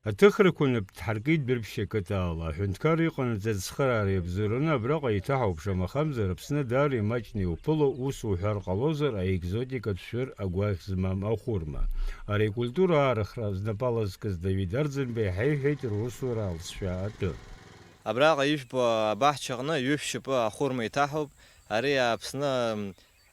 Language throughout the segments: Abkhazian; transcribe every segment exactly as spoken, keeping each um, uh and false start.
Аҭыхрақәа нап дҳаркит Дәрыԥшь ақыҭа ала. Аҳәынҭқарра иҟанаҵаз ацхыраара иабзоураны абраҟа еиҭаҳауп, шамахамзар, Аԥсны даара имаҷны иуԥыло ус уҳәар ҟалозар, аекзотикатә шәыр агәаӷь змам ахәырма. Ари акультура аарыхра знапала зкыз Давид Арӡынба иҳаиҳәеит русура алҵшәа атәы. Абраҟа ижәбо абаҳчаҟны ҩышә шьапы ахәырма иҭаҳауп. Ари Аԥсны, м,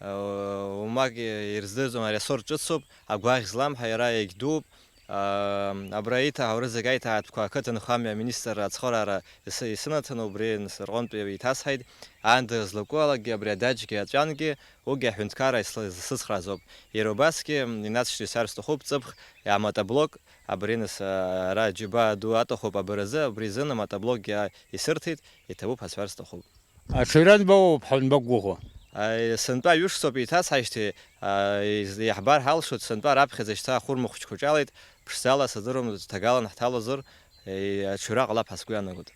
уамак ирыздырӡом, ари асорт ҿыцуп, агәаӷь злам ҳәа иара иагьдууп. А, абра иҭаҳауа рызегь аиҭаҳатәқәа ақыҭанхамҩа аминистрра ацхыраара ис-, исынаҭаны убри рҟынтәи еиҭасҳаит. Аанда злаку алагьы абри адаҷгьы аҵәангьы уигьы аҳәынҭқарра исла-, исыцхрааӡоуп. Иара убасгьы, м, инацшьны исҳәар сҭахуп, ҵыԥх, а, мотоблок, абри нас, а, ара џьабаа ду аҭахуп абаразы, абри азын амотоблокгьы, а, исырҭеит, иҭабуп ҳәа сҳәар сҭахуп. Аҽаҩра анбауоуп ҳәа анбақәгәыӷуа? Аи, сынтәа ҩышықәсоуп еиҭасҳаижьҭеи, а, из-, иаҳбар ҳалшоит, сынтәа раԥхьаӡа шьҭа ахәырма хәыҷқәа ҿалеит, ԥшӡала сыздыруам, ҭагалан ҳҭалозар, еи, аҽаҩра ҟалап ҳәа сгәы иаанагоит.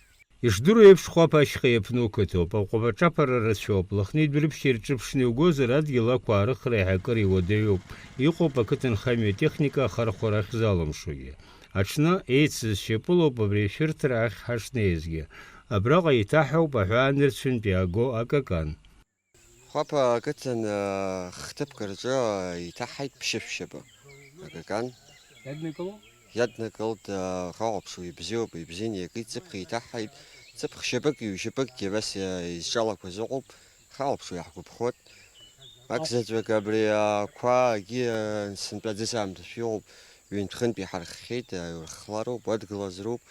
Ишдыру еиԥш, Хәаԥ ашьха иаԥну қыҭоуп, аҟәабаҿаԥара рацәоуп, Лыхни Дәрыԥшь ирҿыԥшны иугозар, адгьыл ақәаарыхра еиҳа акыр иуадаҩуп, иҟоуп ақыҭанхамҩа атехника ахархәара ахьзалымшогьы. Аҽны еицыз шьапылоуп абри ашәырҭара ахь ҳашнеизгьы. Абраҟа еиҭаҳауп аҳәаанырцәынтә иааго акакан. Хәаԥа ақыҭан, а, хҭыԥк рҿы, а, еиҭаҳаит ԥшьышә шьапы. Акакан. Иаднакыло? Иаднакылт, а, хахәаԥшуа ибзиоуп, ибзианы иакит, ҵыԥх еиҭаҳаит. Ҵыԥх шьапык, ҩ-шьапыкгьы абас, а, изҿалақәаз ыҟоуп. Хахәаԥшуа иаҳгәаԥхоит. Ак заҵәык абри ақәа агьи, а, сынтәа аӡыс аамҭа шәиоуп, ҩынтә-хынтә иҳарххьеит, а, иурххлароуп, уадгылазароуп.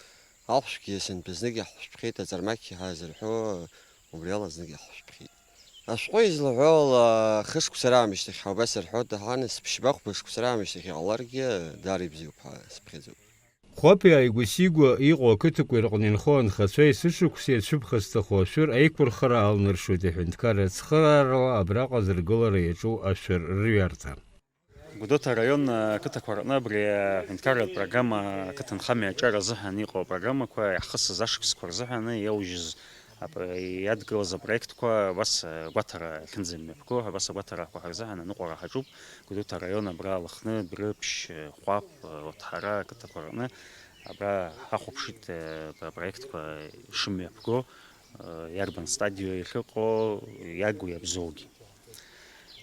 Ахәшәгьы сынтәа знык иаҳшәҭхьеит, аҵармақь ҳәа зырҳәо, убри ала знык иаҳшәҭхьеит. Ашәҟәы излаҳәо ала, хышықәса раамышьҭахь ҳәа убас рҳәоит, аха нас ԥшьба-хәба шықәса раамышьҭахь иҟаларгьы, даара ибзиоуп ҳәа сыԥхьаӡоуп. Хәаԥи ааигәа-сигәа иҟоу ақыҭақәа рҟны инхо анхацәа есышықәса ирцәыԥхасҭахо ашәыр аиқәырхара алнаршоит аҳәынҭқарра ацхыраарала абраҟа азыргылара иаҿу ашәыр рҩарҭа. Гәдоуҭа араион ақыҭақәа рҟны абри аҳәынҭқарратә программа ақыҭанхамҩа аҿар азыҳәан иҟоу апрограммақәа иаҳхысыз ашықәсқәа рзыҳәан иаужьыз ап-, иадгылаз апроектқәа абас агәаҭара ахьынӡамҩаԥго, абас агәаҭарақәа ҳарзыҳәан аныҟәара ҳаҿуп. Гәдоуҭа араион абра Лыхны, Дәрыԥшь, Хәаԥ, Оҭҳара ақыҭақәа рҟны абра ҳахәаԥшит, э, апроектқәа шымҩаԥго, э, иарбан стадио иахьыҟоу, иагу иабзоугьы.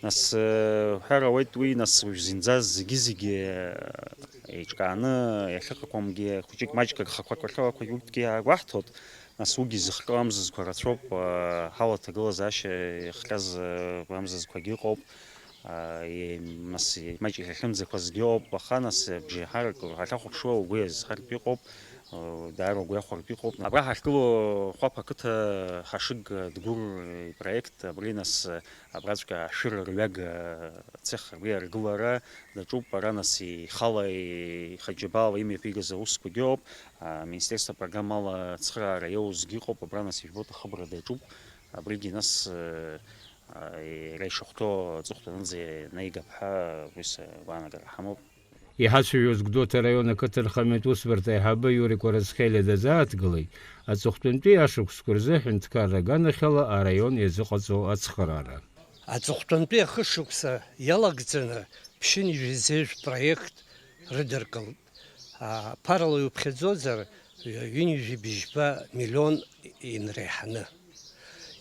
Нас, э, уҳәар ауеит уи, нас уажә зынӡа зегьы-зегьы, э, еиҿкааны иахьыҟақәамгьы, хәыҷык маҷк агхақәа кәахьоуқәагь урҭгьы иаагәаҳҭоит. Нас уигьы зыхҟьо амзызқәа рацәоуп, э, ҳауа аҭагылазаашьа иахҟьаз, э, амзызқәагьы ыҟоуп. Э, е-, нас маҷк иахьынӡақәазгьы ыҟоуп, аха нас абжеиҳарак ҳахьахәаԥшуа угәы иазҳартә иҟоуп, э, даара угәы иахәартә иҟоуп. Абра ҳахьгылоу Хәаԥ ақыҭа Ҳашыг Дгәыр ипроект, абри нас, э, абраҵәҟьа ашәыр рҩага цех, абри аргылара даҿуп, ара нас ихала, ихаџьабала имҩаԥигаз аусқәагьы ыҟоуп, аминистерство апрограммала ацхыраара иоузгьы ыҟоуп, абра нас ижәбоит ахыбра даҿуп, абригьы нас, э, а, иара ишахәҭоу аҵыхәтәанынӡа инаигап ҳәа уи сгәаанагара ҳамоуп. Иҳацәажәоз Гәдоуҭа араион ақыҭанхамҩатә усбарҭа аиҳабы Иури Кәарацхелиа дазааҭгылеит, аҵыхәтәантәи ашықәсқәа рзы аҳәынҭқарра аганахьала араион иазыҟаҵоу ацхыраара. Аҵыхәтәантәи ахышықәса иалагӡаны ԥшьынҩажәи зежә проект рыдыркылт. А, ԥарала иуԥхьаӡозар, ҩынҩажәи быжьба миллион инреиҳаны.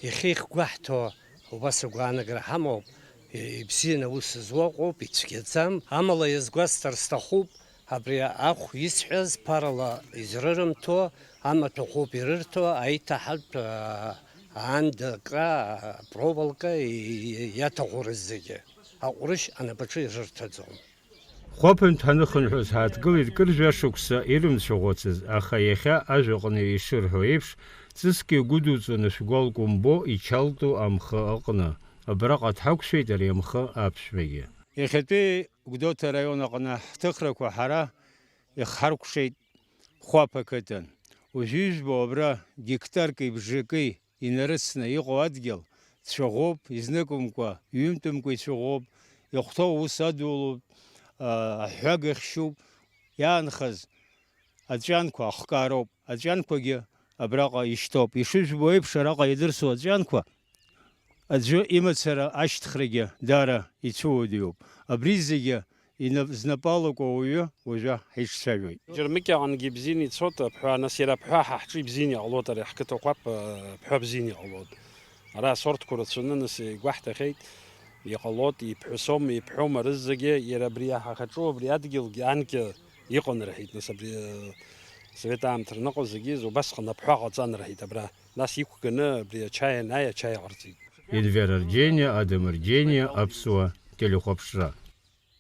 Иахьа ихгәаҳҭо убас агәаанагара ҳамоуп, и-, ибзианы аус зуа ыҟоуп, ицәгьаӡам. Амала иазгәасҭар сҭахуп, абри ахә исҳәаз ԥарала изрырымҭо, амаҭәахәоуп ирырҭо, аиҭаҳатә, а, аанда акра, а, проволока и-, и-, иаҭаху рызегьы. Аҟәрышь анапаҿы ирырҭаӡом. Хәаԥынтә ҳаныхынҳәыз ҳааҭгылеит кыр жәашықәса ирымцәаӷәацыз, аха иахьа ажәаҟны ишырҳәо еиԥш, ҵыск иагәыдуҵон ашәгәал кәымбо ичалту амхы аҟны. Абраҟа дҳақәшәеит ари амхы аԥшәмагьы. Иахьатәи Гәдоуҭа араион аҟны ҳҭыхрақәа ҳара ихҳаркәшеит Хәаԥ ақыҭан. Уажәы ижәбо абра гектарки бжаки инарыцны иҟоу адгьыл цәаӷәоуп, изныкымкәа, ҩынтәымкәа ицәаӷәоуп, иахәҭоу аус адулоуп, а, аҳәага хьшьуп, иаанхаз аҵәҩанқәа ахкаароуп, аҵәҩанқәагьы абраҟа ишьҭоуп. Ишыжәбо еиԥш, араҟа иадырсу аҵәҩанқәа аӡәы имацара ашьҭхрагьы даара ицәыуадаҩуп. Абри зегьы Инап-, знапы алаку ауаҩы уажәы ҳаиццәажәоит. Џьармыкьаҟангьы ибзианы ицоит аԥҳәа, нас иара аԥҳәа ҳа ҳҿы ибзианы иҟалоит, ари ҳқыҭа қәаб, аԥҳәа бзианы иҟалоит. Ара асортқәа рацәаны, нас игәаҳҭахьеит, иҟалоит, иԥҳәысоума, иԥҳәоума, рызегьы иара абри иаҳа хаҿу, абри адгьылгьы анкьа иҟан рҳәеит, нас абри, э, совет аамҭа рныҟәа зегьы убасҟан аԥҳәа ҟаҵан рҳәеит абра, нас иқәганы абри ачаи анааи, ачаи ҟарҵеит. Енвер Арџьениа, Адам Арџьениа, Аԥсуа телехәаԥшра.